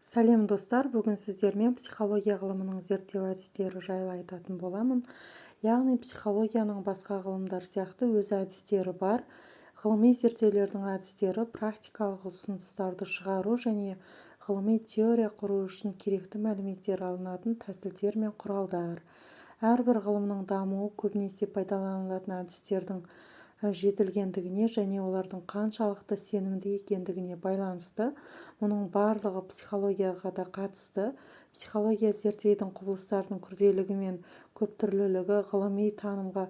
Сәлем, достар! Бүгін сіздермен психология ғылымының зерттеу әдістері жайлы айтатын боламын. Яғни психологияның басқа ғылымдар сияқты өз әдістері бар. Ғылыми зерттеулердің әдістері – практикалық ұсыныстарды шығару және ғылыми теория құру үшін керекті мәліметтер алынатын тәсілдер мен құралдар. Әрбір ғылымның дамуы көбінесе пайдаланылатын әдістердің жетілгендігіне және олардың қаншалықты сенімді екендігіне байланысты. Мұның барлығы психологияға да қатысты. Психология зерттейтін құбылыстардың күрделілігі мен көптүрлілігі, ғылыми танымға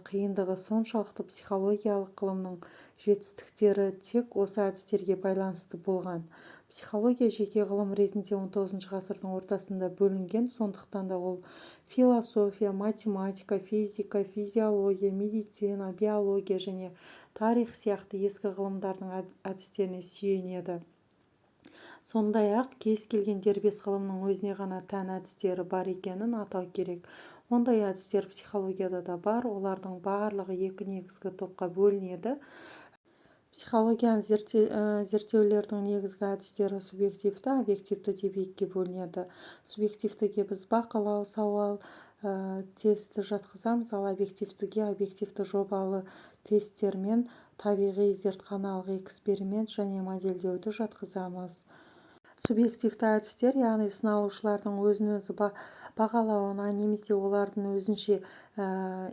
қиындығы соншалықты, психологиялық ғылымның жетістіктері тек осы әдістерге байланысты болған. Психология жеке ғылым ретінде XIX ғасырдың ортасында бөлінген. Сондықтан да ол философия, математика, физика, физиология, медицина, биология және тарих сияқты ескі ғылымдардың әдістеріне сүйенеді. Сондай-ақ кез келген дербес ғылымның өзіне ғана тән әдістері бар екенін атау керек. Ондай әдістер психологияда да бар. Олардың барлығы екі негізгі топқа бөлінеді. Психологияны зерттеулердің негізгі әдістері субъективті, объективті деп екіге бөлінеді. Субъективтіге біз бақылау, сауал, тестті жатқызамыз, ал объективтіге объективті жобалы тесттер мен табиғи зертханалық эксперимент және модельдеуді жатқызамыз. Субъективті әдістер, яғни сыналушылардың өзін-өзі бағалауына немесе олардың өзінше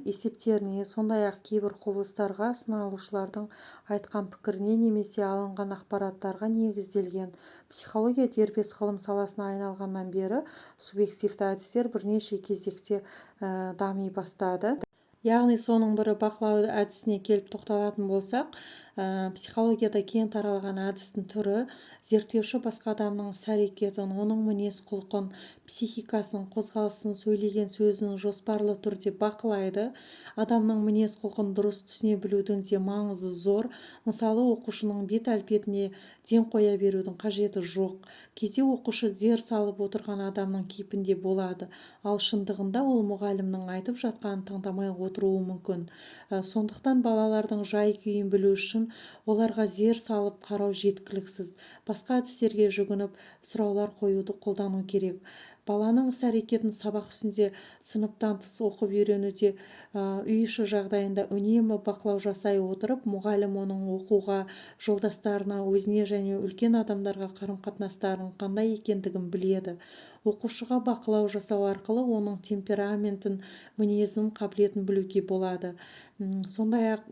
есептеріне, сондай-ақ кейбір құбылыстарға сыналушылардың айтқан пікіріне немесе алынған ақпараттарға негізделген. Психология дербес ғылым саласына айналғаннан бері субъективті әдістер бірнеше кезекте дами бастады. Яғни соның бірі бақылау әдісіне келіп тоқталатын болсақ, психологияда кең таралған әдістің түрі. Зерттеуші басқа адамның іс-әрекетін, оның мінез-құлқын, психикасын, қозғалысын, сөйлеген сөзін жоспарлы түрде бақылайды. Адамның мінез-құлқын дұрыс түсіне білудің де маңызы зор. Мысалы, оқушының бет әлпетіне ден қоя берудің қажеті жоқ. Кейде оқушы зер салып отырған адамның кейпінде болады, ал шындығында ол мұғалімнің айтып жатқанын тыңдамай отыруы мүмкін. Сондықтан балалардың жай-күйін білу үшін оларға зер салып қарау жеткіліксіз, басқа әдістерге жүгініп, сұраулар қоюды қолдану керек. Баланың іс-әрекетін сабақ үстінде, сыныптан тыс оқып үйренуде, үй іші жағдайында үнемі бақылау жасай отырып, мұғалім оның оқуға, жолдастарына, өзіне және үлкен адамдарға қарым-қатынастарының қандай екендігін біледі. Оқушыға бақылау жасау арқылы оның темпераментін, мінезін, қабілетін білуге болады. Сондай-ақ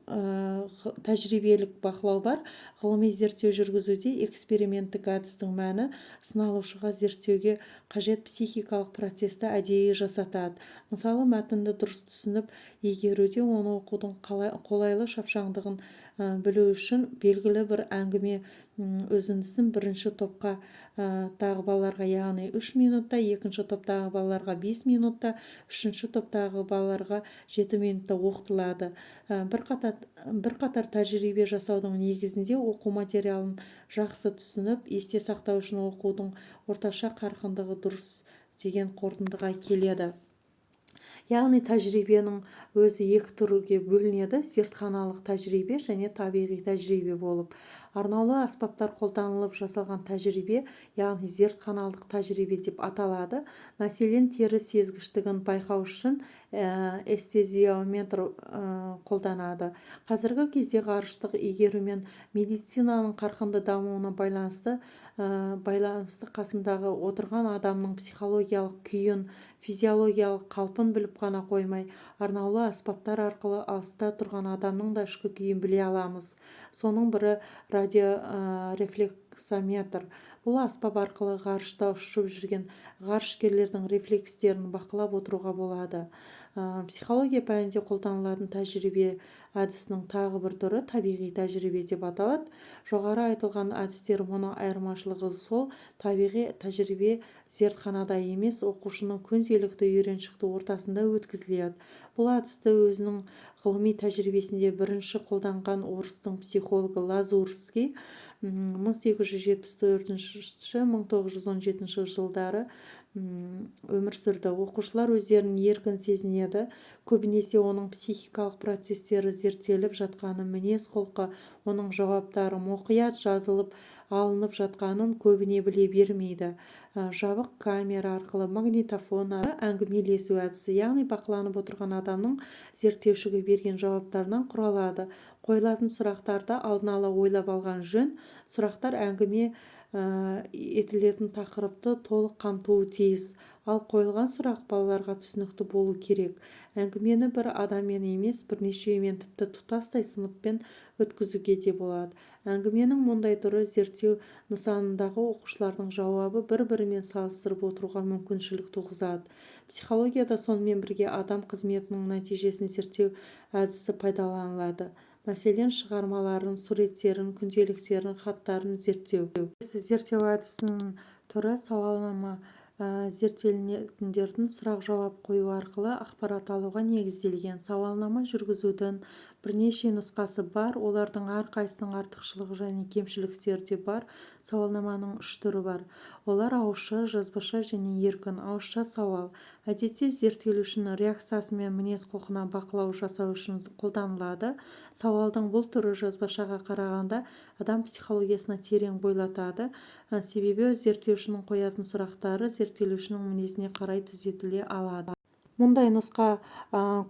тәжірибелік бақылау бар. Ғылыми зерттеу жүргізуде эксперименттік әдістің мәні сыналушыға зерттеуге қажет психикалық процесті әдейі жасатады. Мысалы, мәтінді дұрыс түсініп игеруде, оны оқудың қолайлы шапшаңдығын білу үшін белгілі бір әңгіме үзіндісін бірінші топқа тағы балаларға, яғни 3 минутта, екінші топтағы балаларға 5 минутта, үшінші топтағы балаларға 7 минутта оқытылады. Бірқатар тәжірибе жасаудың негізінде оқу материалын жақсы түсініп, есте сақтау үшін оқудың орташа қарқындығы дұрыс деген қорытындыға келеді. Яғни тәжірибенің өзі екі түрге бөлінеді: зертханалық тәжірибе және табиғи тәжірибе болып. Арнаулы аспаптар қолданылып жасалған тәжірибе, яғни зертханалық тәжірибе деп аталады. Мәселен, тері сезгіштігін байқау үшін эстезиометр қолданады. Қазіргі кезде ғарыштық игеру мен медицинаның қарқынды дамуына байланысты қасындағы отырған адамның психологиялық күйін, физиологиялық қалпын біліп қана қоймай, арнаулы аспаптар арқылы алыста тұрған адамның да ішкі күйін біле аламыз. Соның бірі – радиорефлексометр. Бұл аспап арқылы ғарышта ұшып жүрген ғарышкерлердің рефлекстерін бақылап отыруға болады. Психология пәнінде қолданылатын тәжірибе әдісінің тағы бір түрі табиғи тәжірибе деп аталады. Жоғары айтылған әдістер мұны айырмашылығы сол, табиғи тәжірибе зертханада емес, оқушының күнделікті үйреншікті ортасында өткізіледі. Бұл әдісті өзінің ғылыми тәжірибесінде бірінші қолданған орыстың психологы Лазурский 1874-1917 жылдары. Өмір сүрді. Оқушылар өздерін еркін сезінеді. Көбінесе оның психикалық процестері зерттеліп жатқаны, мінез-құлқы, оның жауаптары мұқият жазылып алынып жатқанын көбіне біле бермейді. Жабық камера арқылы, магнитофон әңгімелесу әдісі, яғни бақыланып отырған адамның зерттеушіге берген жауаптарынан құралады. Қойылатын сұрақтарды алдын ала ойлап алған жөн. Сұрақтар әңгіме етілетін тақырыпты толық қамтуы тиіс. Ал қойылған сұрақ балаларға түсінікті болу керек. Әңгімені бір адаммен емес, бірнешеумен, тіпті тұтастай сыныппен өткізуге де болады. Әңгіменің мұндай түрі зерттеу нысанындағы оқушылардың жауабы бір-бірімен салыстырып отыруға мүмкіншілік туғызады. Психологияда сонымен бірге адам қызметінің нәтижесін зерттеу әдісі пайдаланылады. Мәселен, шығармаларын, суреттерін, күнделіктерін, хаттарын зерттеу. Зерттеу әдісінің түрі сауалнама зерттелінетіндердің сұрақ-жауап қою арқылы ақпарат алуға негізделген. Сауалнама жүргізудің бірнеше нұсқасы бар, олардың әрқайсысының артықшылығы және кемшіліктері де бар. Сауалнаманың үш түрі бар. Олар: ауызша, жазбаша және еркін. Ауызша сауал әдетте зерттелушінің реакциясы мен мінез-құлқына бақылау жасау үшін қолданылады. Сауалдың бұл түрі жазбашаға қарағанда адам психологиясына терең бойлатады, себебі зерттеушінің қоятын сұрақтары зерттелушінің мінезіне қарай түзетіле алады. Мұндай нұсқа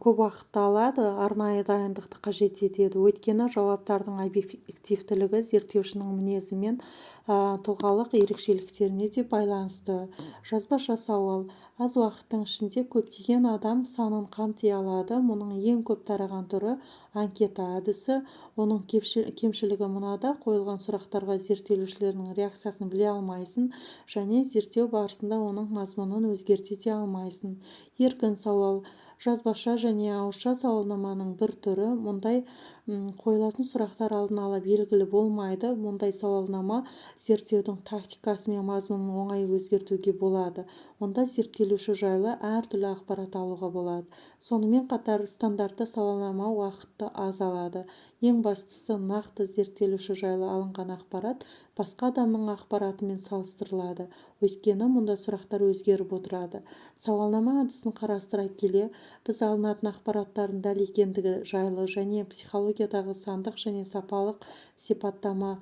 көп уақытты алады, арнайы дайындықты қажет етеді, өйткені жауаптардың объективтілігі зерттеушінің мінезі мен тұлғалық ерекшеліктеріне де байланысты. Жазбаша сауал аз уақыттың ішінде көптеген адам санын қамти алады. Мұның ең көп тараған түрі анкета әдісі. Оның кемшілігі мынада: қойылған сұрақтарға зерттелушілердің реакциясын біле алмайсың және зерттеу барысында оның мазмұнын өзгерте де алмайсың. Еркін сауал жазбаша және ауызша сауалнаманың бір түрі. Мұндай қойылатын сұрақтар алдын ала белгілі болмайды. Мұндай сауалнама зерттеудің тактикасы мен мазмұнын оңай өзгертуге болады. Онда зерттелуші жайлы әртүрлі ақпарат алуға болады. Сонымен қатар стандартты сауалнама уақытты аз алады. Ең бастысы, нақты зерттелуші жайлы алынған ақпарат басқа адамның ақпаратымен салыстырылады, өйткені мұнда сұрақтар өзгеріп отырады. Сауалнама әдісін қарастыра келе, біз алынатын ақпараттардың дәл екендігі жайлы және психологиядағы сандық және сапалық сипаттама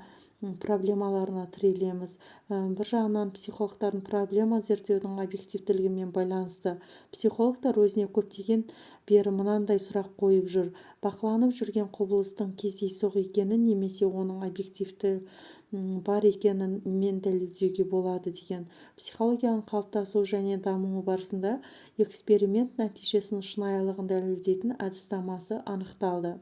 проблемаларына тірелеміз. Бір жағынан, психологтардың проблема зерттеудің объективтілігімен байланысты. Психологтар өзіне көптеген бері мынандай сұрақ қойып жүр: бақыланып жүрген құбылыстың кездейсоқ екенін немесе оның объективті бар екенін немен дәлелдеуге болады деген. Психологияның қалыптасуы және дамуы барысында эксперимент нәтижесінің шынайылығын дәлелдейтін әдіснамасы анықталды.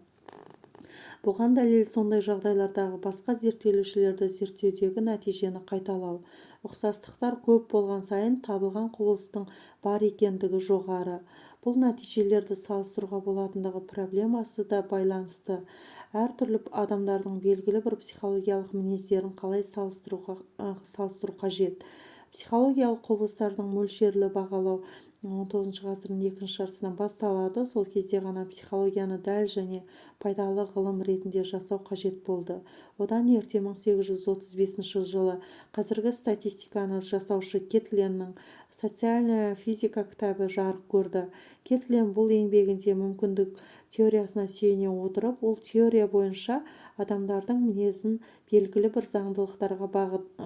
Бұған дәлел сондай жағдайлардағы басқа зерттелушілерді зерттеудегі нәтижені қайталау. Ұқсастықтар көп болған сайын, табылған құбылыстың бар екендігі жоғары. Бұл нәтижелерді салыстыруға болатындығы проблемасы да байланысты. Әртүрлі адамдардың белгілі бір психологиялық мінездерін қалай салыстыру қажет? Психологиялық құбылыстардың мөлшерлі бағалау XIX ғасырдың екінші жартысынан басталады. Сол кезде ғана психологияны дәл және пайдалы ғылым ретінде жасау қажет болды. Одан ерте, 1835 жылы қазіргі статистиканы жасаушы Кетленнің «Социальная физика» кітабы жарық көрді. Кетлен бұл еңбегінде мүмкіндік теориясына сүйене отырып, ол теория бойынша адамдардың мінезін белгілі бір заңдылықтарға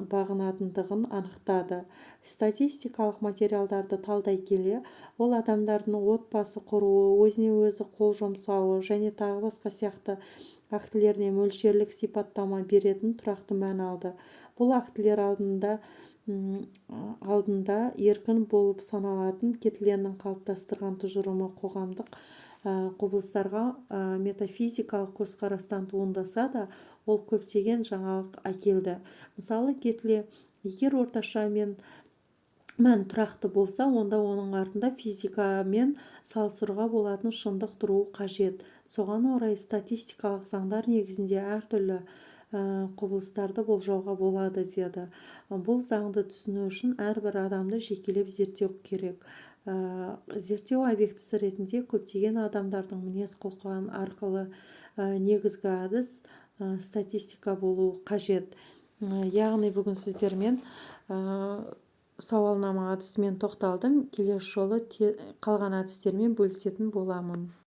бағынатындығын анықтады. Статистикалық материалдарды талдай келе, ол адамдардың отбасы құруы, өзіне-өзі қол жұмсауы және тағы басқа сияқты актілеріне мөлшерлік сипаттама беретін тұрақты мән алды. Бұл актілер алдында еркін болып саналатын Кетленнің қалыптастырған тұжырымы қоғамдық құбылыстарға метафизикалық көзқарастан туындаса да, ол көптеген жаңалық әкелді. Мысалы, Кетле егер орташа мен мән тұрақты болса, онда оның артында физикамен салыстыруға болатын шындық тұруы қажет, соған орай статистикалық заңдар негізінде әртүрлі құбылыстарды болжауға болады деді. Бұл заңды түсіну үшін әрбір адамды жекелеп зерттеу керек. Зерттеу объектісі ретінде көптеген адамдардың мінез-құлқы арқылы негізгі әдіс статистика болуы қажет. Яғни бүгін сіздермен Сауалнама әдісімен тоқталдым. Келесі жолы қалған әдістермен бөлісетін боламын.